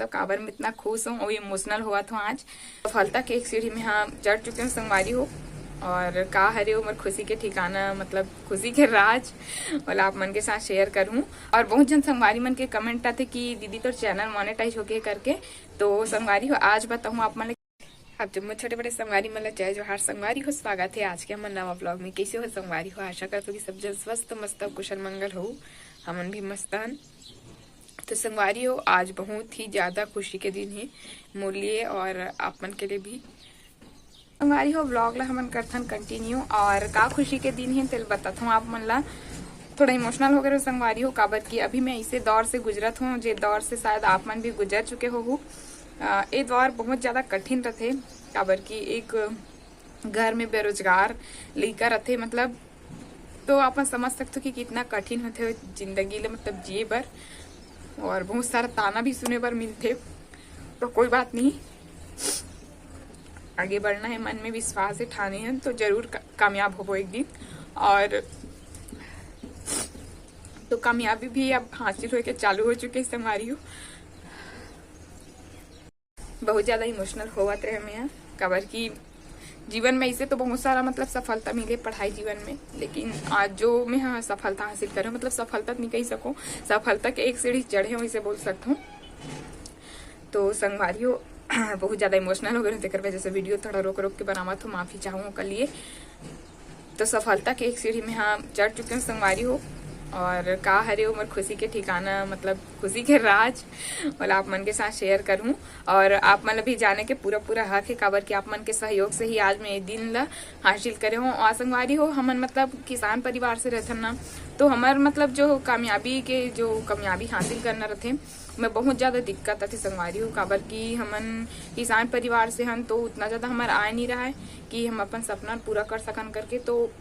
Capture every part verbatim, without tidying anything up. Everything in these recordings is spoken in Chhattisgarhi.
तो काबर मैं इतना खुश हूँ और इमोशनल होवत हूँ आज। सफलता के एक सीढ़ी में हाँ चढ़ चुके हूँ संगवारी हो। और का हरे उमर खुशी के ठिकाना, मतलब खुशी के राज, वाला आप मन के साथ शेयर करूँ। और बहुत जन संगवारी मन के कमेंट आते कि दीदी तोर चैनल मोनेटाइज होके करके। तो संगवारी हो, आज बताऊँ आप मन ला। आप जम्मो छोटे बड़े संगवारी मन ला जय जोहार संगवारी हो, स्वागत है आज के हमर नवा ब्लॉग में। कैसे हो संगवारी हो? आशा करत हो कि सब जन स्वस्थ मस्त अउ कुशल मंगल हो। हमन भी मस्त हन। तो संगवारी हो, आज बहुत ही ज्यादा खुशी के दिन है मोर लिए और आप मन के लिए भी। संगवारी हो, ब्लॉग ला हमन करथन कंटिन्यू और का खुशी के दिन है तेल बताथों आप मन ला। थोड़ा इमोशनल हो गए संगवारी हो, काबर कि अभी मैं इसे दौर से गुजरत हूँ जे दौर से शायद आप मन भी गुजर चुके हो। ए दौर बहुत ज्यादा कठिन रथे, काबर कि एक घर में बेरोजगार लइका रथे, मतलब तो आप मन समझ सकते हो कि कितना कठिन होथे जिंदगी ले, मतलब जिए बर। और बहुत सारा ताना भी सुने बर मिलथे, तो कोई बात नहीं, आगे बढ़ना है, मन में विश्वास है, ठाने हैं तो जरूर का-, कामयाब होबो एक दिन। और तो कामयाबी भी अब हासिल होके चालू हो चुके हैं संगवारी हो। बहुत ज्यादा इमोशनल होवत रहे मैं, काबर कि जीवन में इसे तो बहुत सारा मतलब सफलता मिले पढ़ाई जीवन में, लेकिन आज जो मैं हाँ सफलता हासिल करे, मतलब सफलता तो नहीं कही सको, सफलता के एक सीढ़ी चढ़े हूँ इसे बोल सकता हूँ। तो संगवारी हो बहुत ज्यादा इमोशनल हो गए, तेकर वजह से वीडियो थोड़ा रोक रोक के बनावत हूँ, माफी चाहूँ ओकर लिए। तो सफलता के एक सीढ़ी में हाँ चढ़ चुके हूँ संगवारी हो। और का हरे उमर खुशी के ठिकाना, मतलब खुशी के राज, वाला आप मन के साथ शेयर करूँ। और आप मन ला भी जाने के पूरा पूरा हक है, काबर कि आप मन के सहयोग से ही आज मैं ये दिन ला हासिल करे हूँ। और संगवारी हो, हमन मतलब किसान परिवार से रहथन ना, तो हमर मतलब जो कामयाबी के जो कामयाबी हासिल करना रहथे, मैं बहुत ज्यादा दिक्कत आथे संगवारी हो, काबर कि हमन किसान परिवार से हन तो उतना ज्यादा हमर आय नहीं रहा है कि हम अपन सपना पूरा कर सकन करके। तो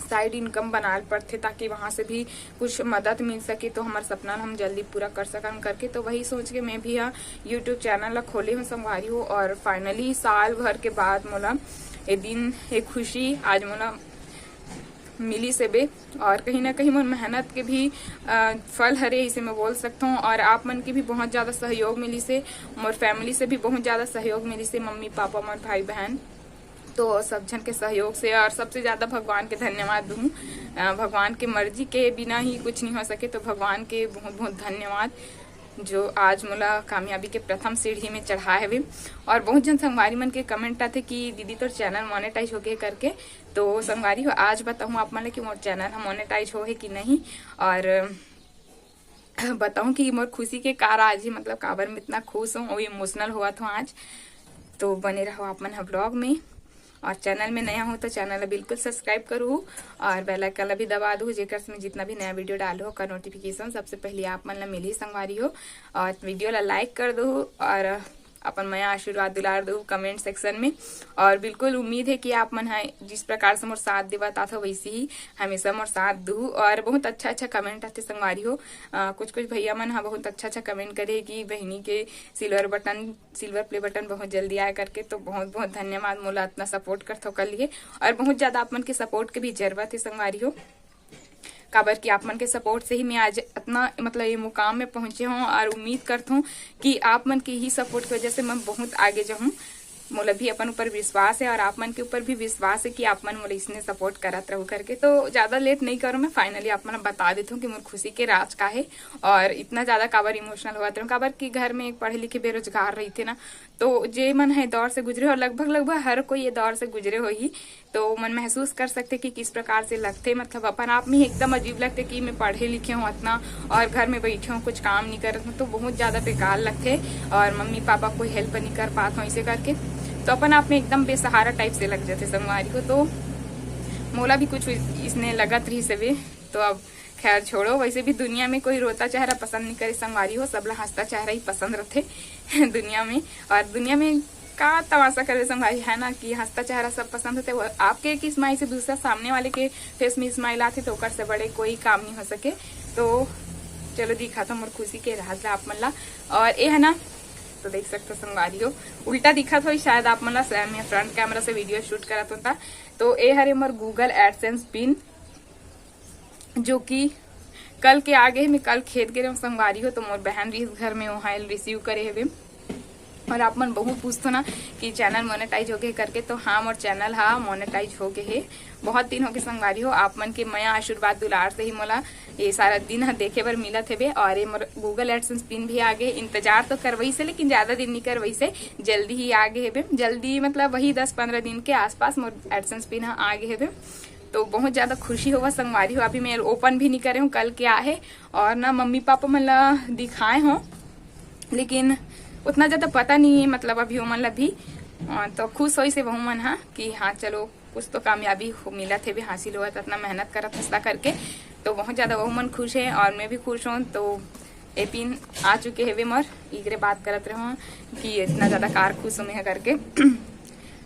साइड इनकम बनाए ल पड़थे, ताकि वहाँ से भी कुछ मदद मिल सके, तो हमर सपना ल हम जल्दी पूरा कर सकन करके। तो वही सोच के मैं भी हाँ यूट्यूब चैनल ला खोले हूँ संगवारी हो। और फाइनली साल भर के बाद मोला ये दिन, ये खुशी आज मोला मिली से बे। और कहीं ना कहीं मोर मेहनत के भी अ, फल हरे, इसे मैं बोल सकता हूँ। और आप मन के भी बहुत ज्यादा सहयोग मिली से, मोर फैमिली से भी बहुत ज्यादा सहयोग मिली से, मम्मी पापा, मोर भाई बहन, तो सब जन के सहयोग से। और सबसे ज्यादा भगवान के धन्यवाद दूँ, अ, भगवान के मर्जी के बिना ही कुछ नहीं हो सके, तो भगवान के बहुत बहुत धन्यवाद जो आज मोला कामयाबी के प्रथम सीढ़ी में चढ़ाए हवे। और बहुत जन संगवारी मन के कमेंट आथे कि दीदी तोर चैनल मोनेटाइज होगे करके। तो संगवारी हो, आज बताऊँ आप मन ला कि मोर चैनल ह मोनेटाइज हो है कि नहीं, और बताऊँ कि मोर खुशी के का राज है, मतलब काबर मैं इतना खुश हूँ और इमोशनल होवत हूँ आज। तो बने रहो आप मन ह ब्लॉग में। और चैनल में नया हो तो चैनल ला बिल्कुल सब्सक्राइब करू और बेल आइकन ला भी दबा दू, जेकर से मैं जितना भी नया वीडियो डालू ओकर नोटिफिकेशन सबसे पहले आप मन ला मिली संगवारी हो। और वीडियो ला लाइक कर दू और अपन मया आशीर्वाद दुलार दू कमेंट सेक्शन में। और बिल्कुल उम्मीद है कि आप मन ह जिस प्रकार से मोर साथ देवत आत हो वैसे ही हमेशा मोर साथ दू। और बहुत अच्छा अच्छा कमेंट आथे संगवारी हो। अ, कुछ कुछ भैया मन ह बहुत अच्छा अच्छा कमेंट करे कि बहिनी के silver button, silver play button बहुत जल्दी आए करके। तो बहुत बहुत धन्यवाद मोला इतना सपोर्ट करथो ओकर लिए। और बहुत ज्यादा आप मन के सपोर्ट के भी जरूरत है संगवारी हो, काबर कि आप मन के सपोर्ट से ही मैं आज इतना मतलब ये मुकाम में पहुंचे हूँ। और उम्मीद करता हूँ कि आप मन के ही सपोर्ट की वजह से मैं बहुत आगे जाऊँ। मोला भी अपन ऊपर विश्वास है और आप मन के ऊपर भी विश्वास है कि आप मन मोला इसने सपोर्ट करत रहू करके। तो ज्यादा लेट नहीं करूँ, मैं फाइनली आप मन बता देता हूँ कि मोर खुशी के राज का है और इतना ज्यादा काबर इमोशनल होवत रहूँ, काबर कि घर में एक पढ़े लिखे बेरोजगार रहिथे ना, तो जे मन ह ए दौर से गुजरे हो, लगभग लगभग हर कोई ये दौर से गुजरे होही, तो मन महसूस कर सकथे कि किस प्रकार से लगथे। मतलब अपन आप में ही एकदम अजीब लगथे कि मैं पढ़े लिखे हूँ इतना और घर में बैठे हूँ, कुछ काम नहीं करत हूँ, तो बहुत ज्यादा बेकार लगथे। और मम्मी पापा कोई हेल्प नहीं कर पात हूँ इसे करके, तो अपन आप में एकदम बेसहारा टाइप से लग जाथे संगवारी हो। तो मोला भी कुछ इसने लगत रही सवे। तो अब खैर छोड़ो, वैसे भी दुनिया में कोई रोता चेहरा पसंद नहीं करे संगवारी हो, सबला हंसता चेहरा ही पसंद रहथे दुनिया में। और दुनिया में का तमाशा करे संगवारी, है ना, कि हंसता चेहरा सब पसंद होथे। वो आपके एक स्माइल से दूसरा सामने वाले के फेस में स्माइल आथे, तो ओकर से बड़े कोई काम नहीं हो सके। तो चलो दिखात हूँ मोर खुशी के राज ला आप मन ला। और ये है ना, तो देख सकते हो संगवारी हो, उल्टा दिखत हो शायद आप मन ला, मैं फ्रंट कैमरा से वीडियो शूट करत होता। तो ये हरे मोर गूगल एडसेंस पिन, जो कि कल के आ गे, मैं कल खेत गे रहे संगवारी हो, तो मोर बहन रिहिस घर में, वहाँ रिसीव करे हेबे। और आप मन बहुत पूछथो ना कि चैनल मोनेटाइज हो गे करके, तो हाँ, मोर चैनल हा मोनेटाइज हो गे हे। बहुत दिन हो गे संगवारी हो, आप मन के मया आशीर्वाद दुलार से ही मोला ये सारा दिन ह देखे बर मिलत हेबे। और ये मोर Google AdSense पिन भी आ गे। इंतजार तो करवई से, लेकिन ज्यादा दिन नहीं करवई से, जल्दी ही आ गे हेबे। जल्दी मतलब वही दस पंद्रह दिन के आसपास मोर AdSense पिन ह आ गे हेबे। तो बहुत ज्यादा खुशी होवा संगवारी हो। अभी मैं ओपन भी नहीं करे हूँ, कल के आ हे। और ना मम्मी पापा मन ला दिखाए हूँ, लेकिन उतना ज्यादा पता नहीं है, मतलब अभी ओमन ला भी। अ, तो खुश होई से वहू मन हा कि हाँ, चलो, कुछ तो कामयाबी हो, मिलत हेबे, हासिल होवत, इतना मेहनत करत हसला करके। तो बहुत ज्यादा वहू मन खुश है और मैं भी खुश हूँ। तो ए पिन आ चुके हेबे मोर, इकरे बात करत रहूँ कि इतना ज्यादा कार खुश हूँ मैं करके।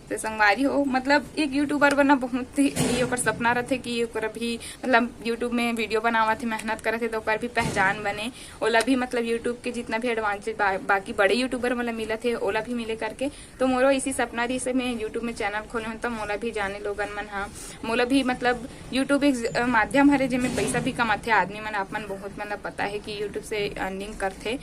तो संगवारी हो, मतलब एक यूट्यूबर बनना बहुत ही, ये ओकर सपना रहथे कि ओकर भी, मतलब YouTube में वीडियो बनावत हे, मेहनत करत हे, तो ओकर भी पहचान बने, ओला भी मतलब YouTube के जितना भी एडवांटेज बा, बाकी बड़े यूट्यूबर मन ला मिलत हे, ओला भी मिले करके। तो मोरो इसी सपना रहिस हे, मैं YouTube में चैनल खोले हूँ, तो मोला भी जाने लोगन मन हा, मोला भी मतलब YouTube एक ज-, माध्यम हरे, जेमे पैसा भी कमाथे आदमी मन। आप मन बहुत मन ला पता है कि YouTube से अर्निंग करथे,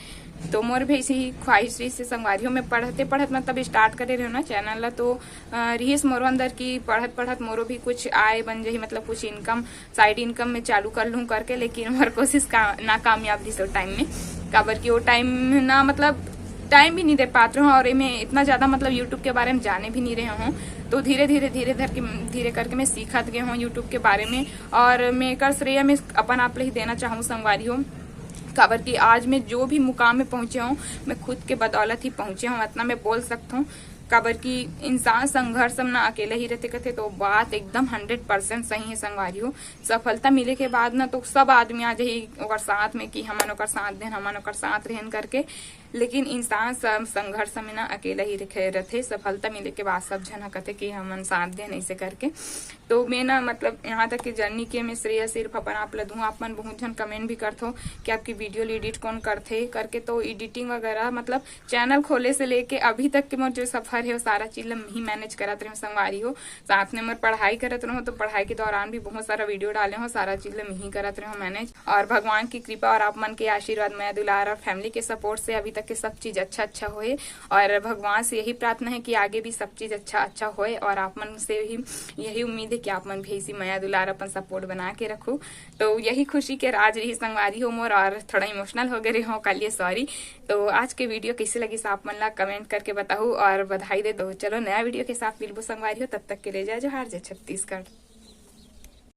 तो मोर भी ऐसी ही ख्वाहिश रहिस हे संगवारी हो। मैं पढ़ते पढ़त मतलब स्टार्ट करे रहे ना चैनल ला, तो अ, रिहिस मोरो अंदर कि पढ़त पढ़त मोरो भी कुछ आय बन जाही, मतलब कुछ इनकम, साइड इनकम में चालू कर लूँ करके, लेकिन मोर कोशिश का नाकामयाब रहिस ओ टाइम में। काबर कि ओ टाइम ना मतलब टाइम भी नहीं दे पात रहूँ और एमे इतना ज्यादा मतलब YouTube के बारे में जाने भी नहीं रहे हूँ। तो धीरे धीरे धीरे धर के धीरे करके मैं सीखत गए हूँ YouTube के बारे में। और मैं एकर श्रेय मैं अपन आप ले ही देना चाहूँ संगवारी हो, काबर कि आज मैं जो भी मुकाम में पहुँचे हूँ, मैं खुद के बदौलत ही पहुँचे हूँ, इतना मैं बोल सकता हूँ। काबर कि इंसान संघर्ष में ना अकेला ही रहते कहते, तो बात एकदम हंड्रेड परसेंट सही है संगवारी हो। सफलता मिले के बाद ना तो सब आदमी आ जाही ओकर साथ में कि हमन ओकर साथ देन, हमन ओकर साथ रहन करके, लेकिन इंसान स-, संघर्ष में ना अकेला ही रखे रहते। सफलता मिले के बाद सब झन ह कहते कि हमन साथ देन, ऐसे करके। तो मैं ना मतलब यहाँ तक के जर्नी के मैं श्रेय सिर्फ अपन आप ला दूँ। आप मन बहुत झन कमेंट भी करथो कि आपकी वीडियो एडिट कौन करथे करके, तो एडिटिंग वगैरह मतलब चैनल खोले से लेके अभी तक के मोर जो सफर है, वो सारा चीज ला मैं ही मैनेज करत रहे हूँ संगवारी हो। साथ में मोर पढ़ाई करत रहे हूँ, तो पढ़ाई के दौरान भी बहुत सारा वीडियो डाले हूँ, सारा चीज ला मैं ही करत रहे हूँ मैनेज। और भगवान की कृपा और आप मन के आशीर्वाद, मया दुलार और फैमिली के सपोर्ट से अभी तक के सब चीज अच्छा अच्छा होए। और भगवान से यही प्रार्थना है कि आगे भी सब चीज अच्छा अच्छा होए और आप मन से ही यही उम्मीद है कि आप मन भी इसी मया दुलार अपन सपोर्ट बना के रखो। तो यही खुशी के राज रही संगवारी हो मोर, और थोड़ा इमोशनल हो गए रहे हो कालिए, सॉरी। तो आज के वीडियो कैसे लगिस आप मन ला कमेंट करके बताहू और बधाई दे दो। चलो नया वीडियो के साथ मिलबो संगवारी हो, तब तक के लिए जय जोहार, जय छत्तीसगढ़।